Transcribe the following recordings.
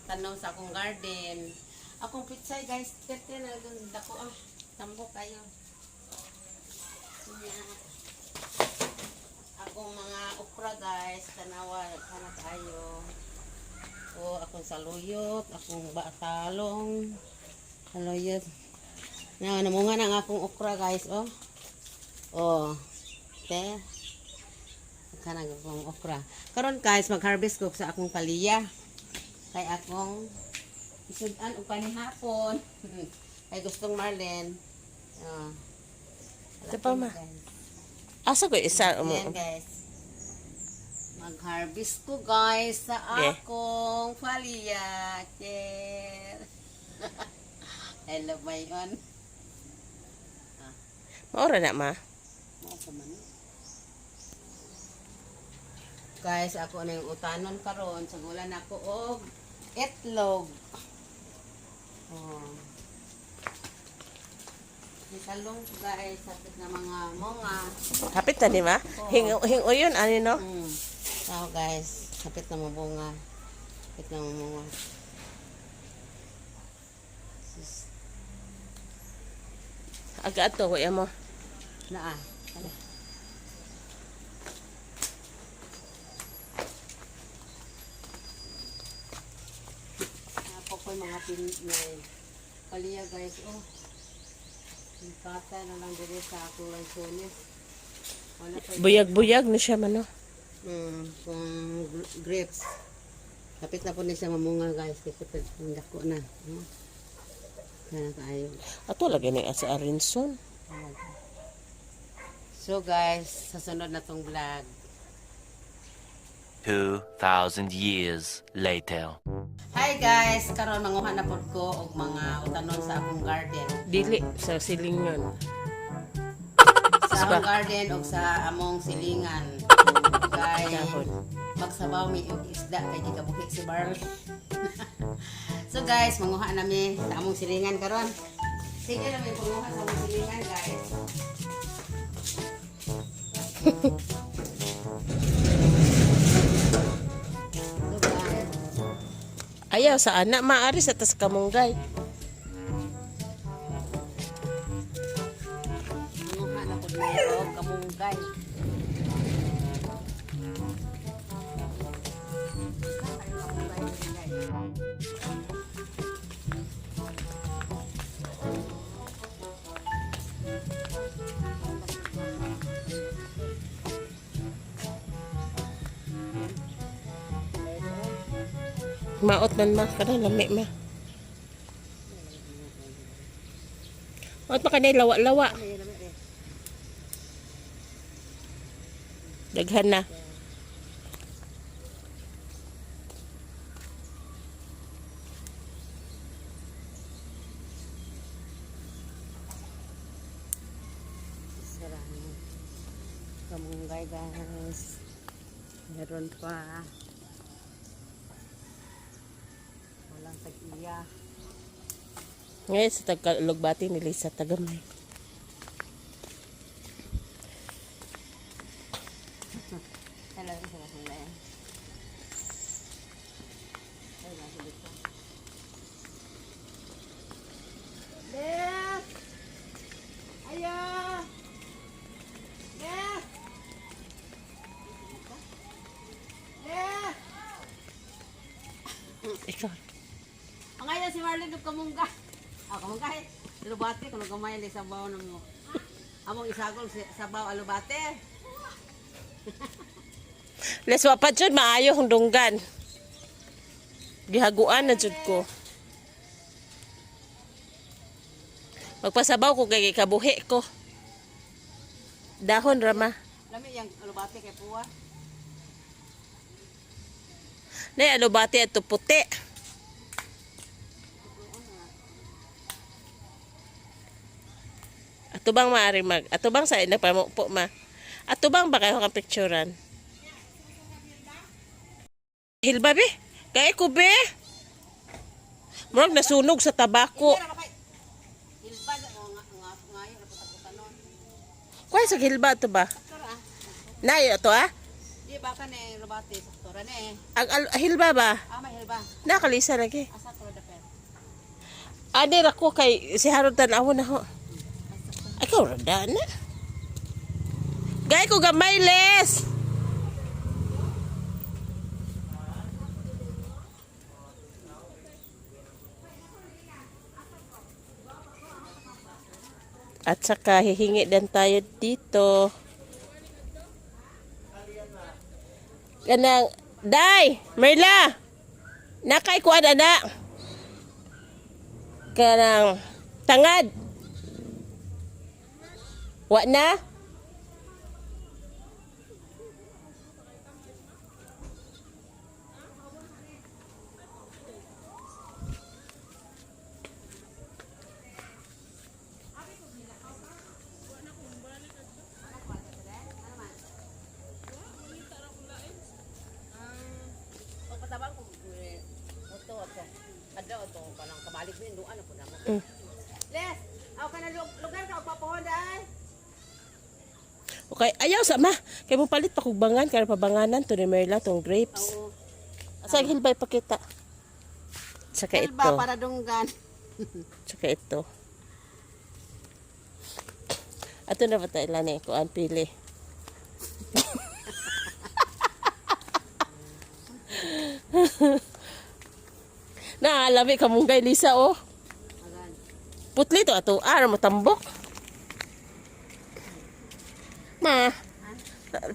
tanom sa akong garden. Akong pitsay, guys, perte na dako ah. Tambok kayo. Nya. Akong mga okra, guys, tanawa kana kayo. O akong saluyot, akong batalong. Saluyot. Na namunga na ang akong okra, guys, oh. Oh. Te. Kanang akong okra. Karon, guys, mag-harvest ko sa akong paliya. Kay akong isud-an og panihapon. Kay gustong Marlene. Oh. Ito pa, ma. Guys. Asa ko isa mo. Ayan, guys. Mag-harvest ko, guys, sa akong palya. Cheer. I love my own. Maura na, ma. Mao pa man eh. Guys, ako na yung utanon karon sa gulan ako og itlog. Oh. May talong ko, guys, sakit na mga munga. Hapit na ni ma. Hing hinguyon ani no. Tao, guys, kapit na mabunga. Kapit na mamunga. Sus, Aga ato ko mo. naa. Tara. Napo ko yung mga pin may paliya, guys. Oh. Kata na lang diri sa akong lansones. Wala pa. Buyag-buyag na siya man no. Kung grapes. Kapit na po ni siya mamunga, guys. Kasi pag dako na. Sana kaayo. Ato lagi ni sa Arinson. So guys, sa sunod na tong vlog. 2,000 years later. Hi guys, karon manguha na pod ko og mga utanon sa akong garden. Dili sa silingon. Sa akong garden og sa among silingan. Kay Dahon. magsabaw mi og isda kay gikabuhi si Barl. So guys, manguha na mi sa among silingan karon. Sige na mi panguha sa among silingan, guys. So guys, Ayaw sa anak maari sa tas kamunggay. manguha na pud mi og kamunggay. Maot man ma kada lami ma. Maot ma kanay lawa-lawa. Daghan na. Sarang kamunggay, guys. Meron pa. Walang tag-iya. Ngayon sa tagkalugbati ni Lisa Tagamay. Hello, isa lang na yan. Ay, nasa dito. Les! Ayo! Les! Les! Ikaw. Ang ngayon si Marlene og kamungga. Ah, kamungga eh. Alubate, kung gamay ni sabaw na mo. Among isagol sabaw alubate. Les wa pa jud maayo kung dunggan. Gihaguan na jud ko. Magpasabaw ko kay kabuhi ko. Dahon rama. Lami yang alubate kay puwa. Nay alubate ato puti. Ato bang maari mag ato bang sa nagpamupo ma. Ato bang ba kayo kang picturean? Hilba be? Kay ko be. Murag nasunog sa tabako. Pero kay Hilba o nga nga ngayon na pagkutanon. Kuy sa hilba ato ba? Tara. Nay ato ah. Di ba ka ni Robate sakto ra ni. Ang hilba ba? Ah, may hilba. Nakalisa lagi. Asa ko dapet. Ane ra ko kay si Harold tan-awon na ho. Ikaw ra na. Gay ko gamay les. At saka hihingi din tayo dito. Kanang Day, Merla. Nakay kuan ana. Kanang tangad. Wa na? Pagpatabang ko eh, oto ato. Adlaw ato kanang kabalik ni duan na pud ako. Les, aw kana lugar ka papohon dai. Okay, ayaw sa ma. Kay mo palit pa kog bangan kay pabanganan to ni Merla tong grapes. Oo. Sa hilbay pakita. Tsaka Hilba ito. para dunggan. Tsaka ito. Ato na ba tayo lani? Kuan pili. Na, lami kamunggay Lisa oh. Agan. Putli to ato ara matambok. Ma.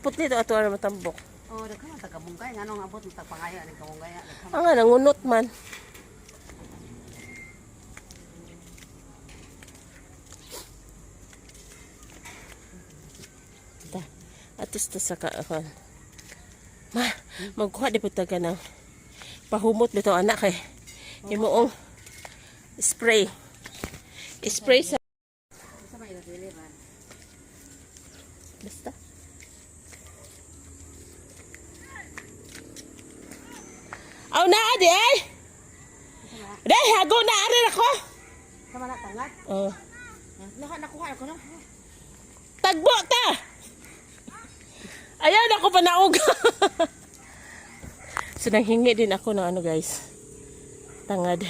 Putli to ato ara matambok. Oh, daghan man ta kabungkay nganong abot mo tag pangayo ani kabungkay daghan. Ang nga nangunot man. Ta, atos ta sa kaon. Ma, magkuha di pud ta ka ng pahumot bitaw anak kay himuong spray. Spray sa Sa may dili ba? basta. Aw na di ay. Dai hago na ari ako. Sa man tangad. Oh. Naka nakuha ako no. Tagbo ta! Ayan ako panaog. So nanghingi din ako ng ano guys. Tangad.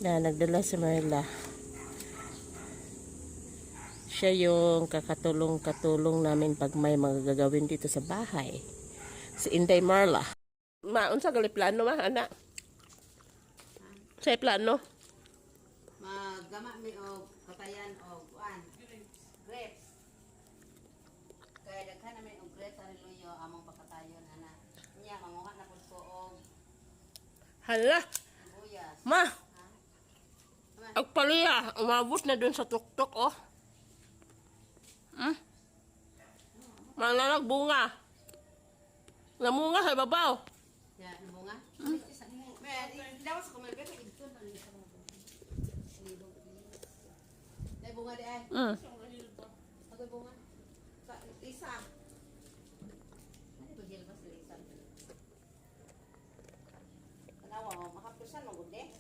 Na nagdala si Marla. Siya yung kakatulong-katulong namin pag may mga gagawin dito sa bahay. Si Inday Marla. Ma, unsa gali plano ma, ana? Sa plano? Maggama mi og patayan og kuan. Grapes. Kaya daghan na mi og grapes ani luyo among pakatayon ana. Nya manguha na pud ko og Hala, sibuyas. ma. Ang paliya, umabot na dun sa tuktok, oh. Malalag bunga. Namunga sa ibabaw. Ya, bunga. Hmm? Dawas ko may bebe ito na Dai bunga di ay. Agoy bunga. Isa. Ano ba hilba sa Lisa? Tanawa mo, makaplusan mo gud eh.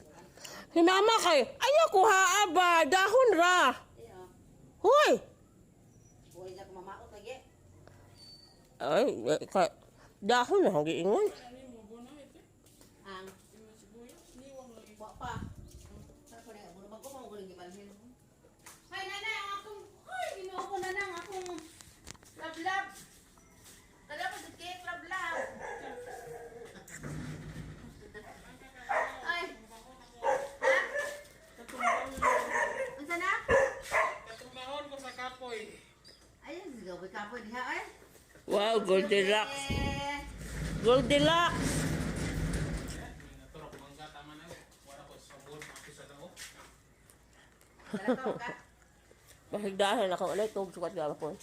Hinama kay, ayaw ko haaba, dahon ra. Iyo. Hoy! Buhay na kumamaot lagi. Ay, eh, ka, dahon na, giingon. Ang wa pa. Sa ko na bulo bago mo guling gibalhin. Hay nanay, ang akong ay Ginoo ko na nang akong lablab. Kada pa sa cake lablab. Ay. Ha? Unsa na? Katumbahon ko sa kapoy. Ay, gabi kapoy diha ay. Wow, Goldilocks. Eh, Goldilocks! Naturok mangga tama na. Wala ko sabon ako sa nao. Wala ka ka. Mahigdahan ako ulit, tug sukat gapon.